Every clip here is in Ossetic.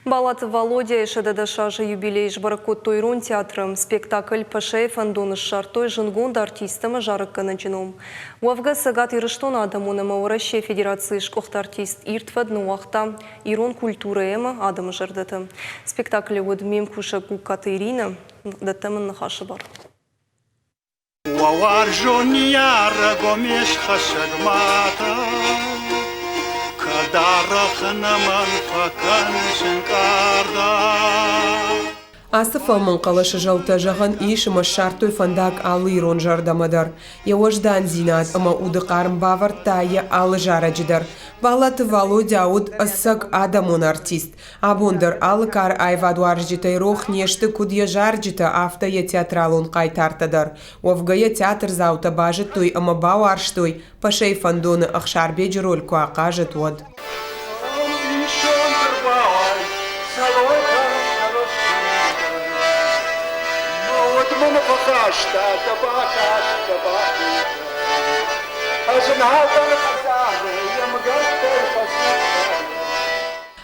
Балаты Валодяйы 110 азы юбилей сбӕрӕг кодтой Ирон театры. Спектакль Пӕсӕйы фӕндон ссардтой зындгонд артист ӕмӕ зарӕггӕнӕджы ном. Уӕвгӕ, Цӕгат Ирыстоны адӕмон ӕмӕ Уӕрӕсейы Федерацийы сгуыхт артист ирд фӕд ныууагъта ирон культурӕйы ӕмӕ адӕмы зӕрдӕты. Спектаклы уыд ме мкусӕг Гугкаты Иринӕ. Дӕттӕм ын ныхасы бар. Уӕ уарзон ныййарӕг, о ме схӕссӕг мадӕ, Кӕд арӕх ӕнӕмӕн фӕкӕныс ӕнкъардӕй. Ацы фӕлмӕн хъӕлӕсы зӕлтӕ, зӕгъӕн ис, ӕмӕ ссардтой фӕндаг алы ирон зӕрдӕмӕ дӕр. Йӕ уӕздандзинад ӕмӕ уды хъарм бавӕрдта йӕ алы зарӕджы дӕр. Баллаты Валодя уыд ӕцӕг адӕмон артист. Абон дӕр алы кары аивадуарзджытӕй рох не сты куыд йӕ зарджытӕ, афтӕ йӕ театралон хъайтартӕ дӕр. Уӕвгӕ йӕ театрдзаутӕ базыдтой ӕмӕ бауарзтой, Пашӕйы фӕндоны Ӕхсарбеджы роль куы ахъазыд, уӕд.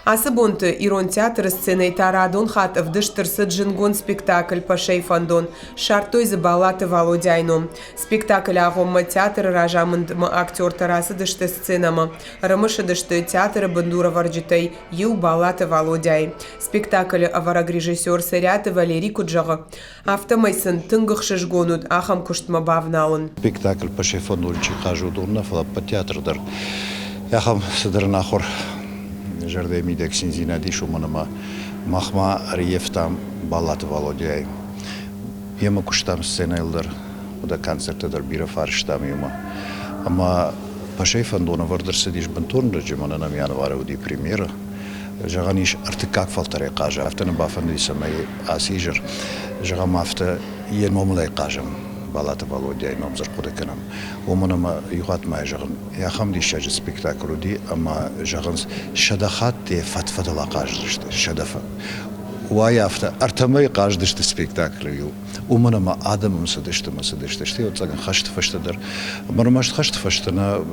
Ацы бонты Ирон театры сценӕйы та радон хатт ӕвдыст ӕрцыд зындгонд спектакль Пашӕйы фӕндон. Ссардтой дзы Баллаты Валодяйы ном. Спектаклы агъоммӕ театры разамындмӕ актертӕ рацыдысты сценӕмӕ. Ӕрымысыдысты театры бындурӕвӕрджытӕй иу Баллаты Валодяйы. Спектаклы ӕвӕрӕг режиссер Цӕриаты Валерий куыд зӕгъы, афтӕмӕй сын тынг ӕхсызгон уыд ахӕм куыстмӕ бавналын. Спектакль Пашӕйы фӕндон чи хъазы, уыдон нӕ, фӕлӕ ӕппӕт театр дӕр ахӕм цыдӕр ӕнахуыр зӕрдӕйы мидӕг циндзинад ис, уымӕн ӕмӕ мах ма ӕрыййӕфтам Баллаты Валодяйы. Йемӕ куыстам сценӕйыл дӕр, уыдӕ концерттӕ дӕр бирӕ фарстам иумӕ. Ӕмӕ Пашӕйы фӕндон ӕвӕрд ӕрцыдис бынтон раджы, мӕнӕ нӕм январы уыди премьерӕ. Зӕгъӕн ис, ӕртыккаг фӕлтӕрӕй хъазы. Афтӕ нын бафӕндыди, цӕмӕй ацы изӕр, зӕгъӕм, афтӕ йӕ номылӕй хъазӕм. Балаты Валодяйы ном дзы ӕрхъуыды кӕнӕм. Уымӕн ӕмӕ иухатт ма зӕгъын, ахӕм диссаджы спектакль уыди, ӕмӕ, зӕгъынц, 100 хатты йӕ фӕд-фӕдыл ахъаздзысты, 100 Уай афтӕ, ӕртӕмӕй хъаздысты спектаклы иу. Уымӕн ӕмӕ адӕм ӕм цыдысты ӕмӕ цыдысты. Стӕй ӕцӕг хӕсты фӕстӕ дӕр. Ӕмӕ ӕрмӕст хӕсты фӕстӕ нӕ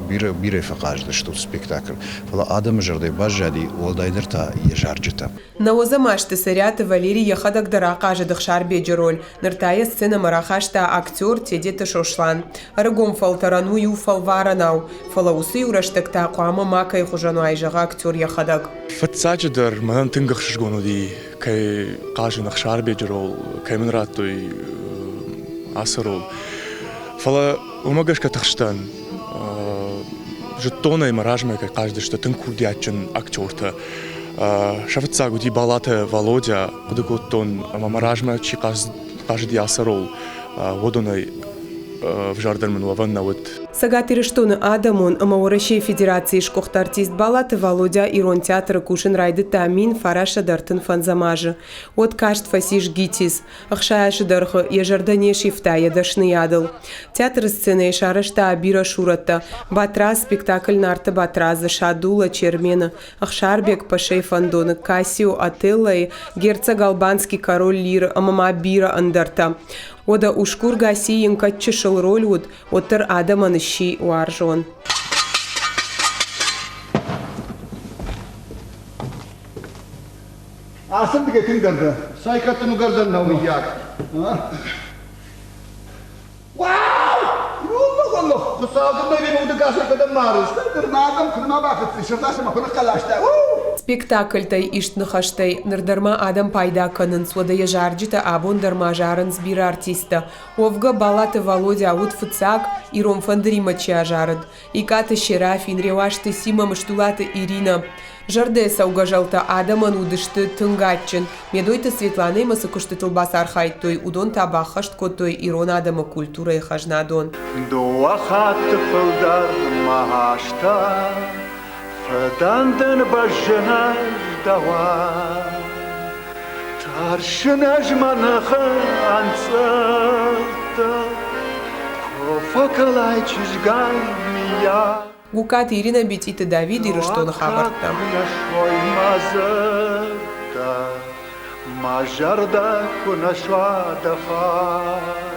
бирӕ, бирӕ фӕхъаздысты уыцы спектакль. Фӕлӕ адӕмы зӕрдӕйы баззади, уӕлдайдӕр та йӕ зарджытӕ. Нӕуӕдзӕм азты Цӕриаты Валери йӕхӕдӕг дӕр ахъазыд Ӕхсарбеджы роль. Ныр та йӕ сценӕмӕ рахаста актер Тедеты Сослан. Ӕрыгон фӕлтӕрӕн уый у фӕлварӕнау, фӕлӕ уыцы иу рӕстӕг та хъуамӕ макӕй хуызӕн уай, зӕгъы актер йӕхӕдӕг. Фыццаджыдӕр мӕнӕн тынг ӕхсызгон уыди, кӕй хъазын Ӕхсарбеджы рол, кӕй мын радтой ацы рол. Фӕлӕ уымӕ гӕсгӕ тыхстӕн. Зыдтон ӕй, мӕ размӕ кӕй хъазыдысты тынг курдиатджын актертӕ. Сӕ фыццаг уыди Балаты Валодя, хъуыды кодтон, ӕмӕ мӕ размӕ чи хъазыди ацы рол, уыдонӕй ӕвзӕрдӕр мын уӕвӕн нӕ уыд. Цӕгат Ирыстоны адӕмон ӕмӕ Уӕрӕсейы Федерацийы сгуыхт артист Балаты Валодя Ирон театры кусын райдыдта 1935 азы. Уӕд каст фӕцис ГИТИС. 60 азы дӕргъы йӕ зӕрдӕ не сивта йӕ дӕсныйадыл. Театры сценӕйы сарӕзта бирӕ сурӕттӕ. Батрадз спектакль Нарты Батрадзы, Садула, Чермены, Ӕхсарбег Пашӕйы фӕндоны, Кассио Отеллойы, герцог Албанский король Лиры ӕмӕ ма бирӕ ӕндӕртӕ. Уӕдӕ усгур Гассийы йын кӕд чысыл роль уыд, уӕддӕр адӕмӕн сси уарзон. Ацырдыгӕй тынгдӕр дӕ. Цӕй кӕд дын уыгӕрдӕн нӕу, мыййаг? Уау! Уыллых-уыллых! Хуыцау дын нӕ удыгасӕй кӕдӕм марыс? Нырма адӕм куы нӕма бахӕццӕ, сырдасӕмӕ куы ныхъхъӕлӕстӕ. Спектакльтӕй ист ныхӕстӕй ныр дӕр ма адӕм пайда кӕнынц, уӕдӕ йӕ зарджытӕ абон дӕр ма зарынц бирӕ артисттӕ. Уӕвгӕ, Балаты Валодя уыд фыццаг, ирон фӕндыримӕ чи азарыд. Икъаты Серафин, Реуазты Симӕ, Мыстулаты Иринӕ. Зӕрдӕйы цӕугӕ зӕлтӕ адӕмӕн уыдысты тынг адджын. Медойты Светланӕимӕ цы куыстытыл бацархайдтой, уыдон та баххӕст кодтой ирон адӕмы культурӕйы хӕзнадон. Дыууӕ хатты фылдӕр мӕ азтӕ фыдӕн дын бӕззын ӕз дӕуӕн. Тӕрсын ӕз мӕ ныхы ӕнцъылдтӕ, куы фӕкӕлай чызгай миййаг. Гукаты Иринӕ, Битъиты Давид, Ирыстоны хабӕрттӕ. Мӕ зӕрдӕ куы нӕ суа дӕ фарс.